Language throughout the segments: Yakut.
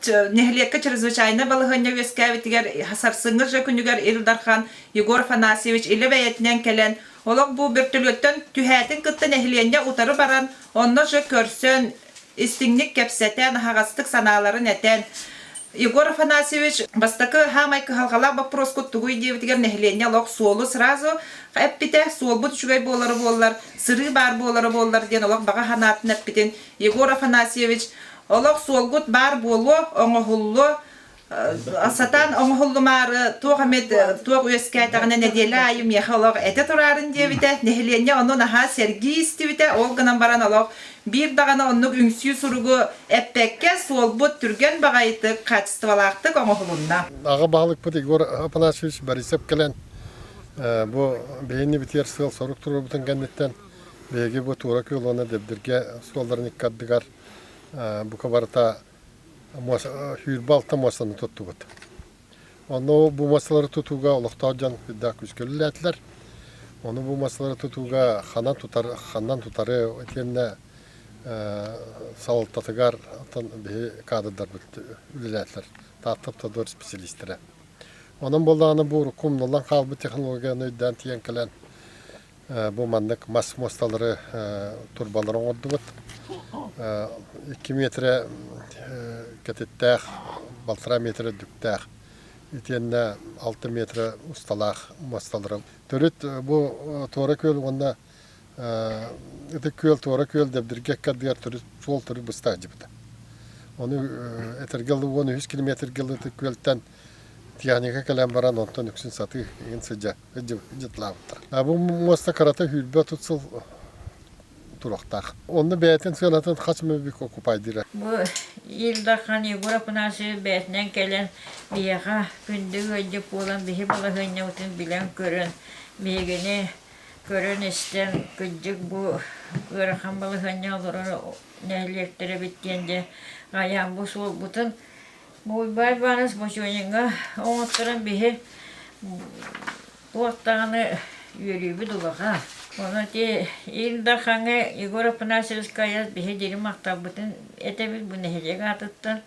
Нэһилиэккэ чрезвычайнай балаһыанньа үөскээбитигэр сарсыҥҥы же күнүгэр Ил Дархан Егор Афанасьевич илэ бэйэтинэн кэлэн, олох бу бөртөлүөттэн түһээтин кытта нэһилиэнньэ утары баран, онно же көрсөн, истиҥник кэпсэтэн, аһаҕастык санааларын этэн, Егор Афанасьевич бастакы хаамай кыһалҕалаах боппуруоскут тугуй диэбитигэр нэһилиэнньэ олох суолу сразу эппитэ, суолбут үчүгэй буолара буоллар, сырыы баар буолара буоллар диэн олох баҕа санаатын эппитин Егор Афанасьевич олох суолгут баар буолуо, оҥоһуллуо, сатаан оҥоһуллумаары туох эмит туох үөскээтэҕинэ нэдиэлэ аайы миэхэ олох этэ тураарын диэбитэ. Нэһилиэнньэ ону наһаа сэргии истибитэ. Ол гынан баран олох биир даҕаны оннук үҥсүү суругу эппэккэ суолбут түргэн баҕайытык, хаачыстыбалаахтык оҥоһулунна. Аҕа баһылыкпыт Егор Афанасьевич Борисов кэлэн бу биһини битиэр сыал-сорук туруорбутун кэнниттэн биһиги бу Туора Күөл уонна Дэбдиргэ суолларын икки ардыгар бука барыта 26 муостаны туттубут. Онно бу муосталары тутууга олохтоох дьон күүстээх күүскэ үлэлээтилэр. Ону бу муосталары тутууга ханан тутар, ханан тутары итиэннэ салалтатыгар оттон биһи кадрдарбыт үлэлээтилэр. Таатта Автодор специалистэрэ. Онон буоллаҕына бу урукку умнуллан хаалбыт технологияны өйдөөн тиийэн кэлэн Бу маннык мас муосталары турбалары оҥордубут. 2 метрэ кэтиттээх, 1,5 метрэ үрдүктээх, итиэннэ 6 метрэ усталаах муосталары. Төрүт бу Туора Күөл уонна Ытык Күөл, Туора Күөл Дэбдиргэ ыккардыгар төрүт суол төрүт быста сылдьыбыта. Ону этэргэ дылы 13 километрга Ытык Күөлтэн техника кэлэн баран онтон үксүн сатыы игин сылдьа дьытлаабыттар. А бу муоста кырата 20 сыл туруохтаах. Онно бэйэтин сыанатын хас эмэ бүк окупайдыыра. Бу Ил Дархан Егор Афанасьевич бэйэтинэн кэлэн биһиэхэ күндү ыалдьыт буолан биһи балаһыанньабытын билэн-көрөн биһигини көрөн-истэн кырдьык бу ыарахан балаһыанньа олорор нэһилиэктэр эбит диэн дьэ айаан бу суолбутун Уйбаан Иванович Бочуониҥҥа оҥотторон биһи туох даҕаны үөрүүбүт улахан. Ону ити Ил Дархаҥҥа Егор Афанасьевичка биһи дириҥ махталбытын этэбит бу нэһилиэк аатыттан.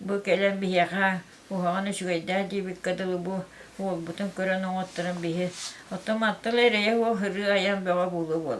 Бу кэлэн биһиэхэ куһаҕан үчүгэйдээх диэбиккэ дылы бу уолбутун көрөн оҥотторон биһи оттон мантан эрэйэ суох ырыы айан бөҕө буолуо буолла.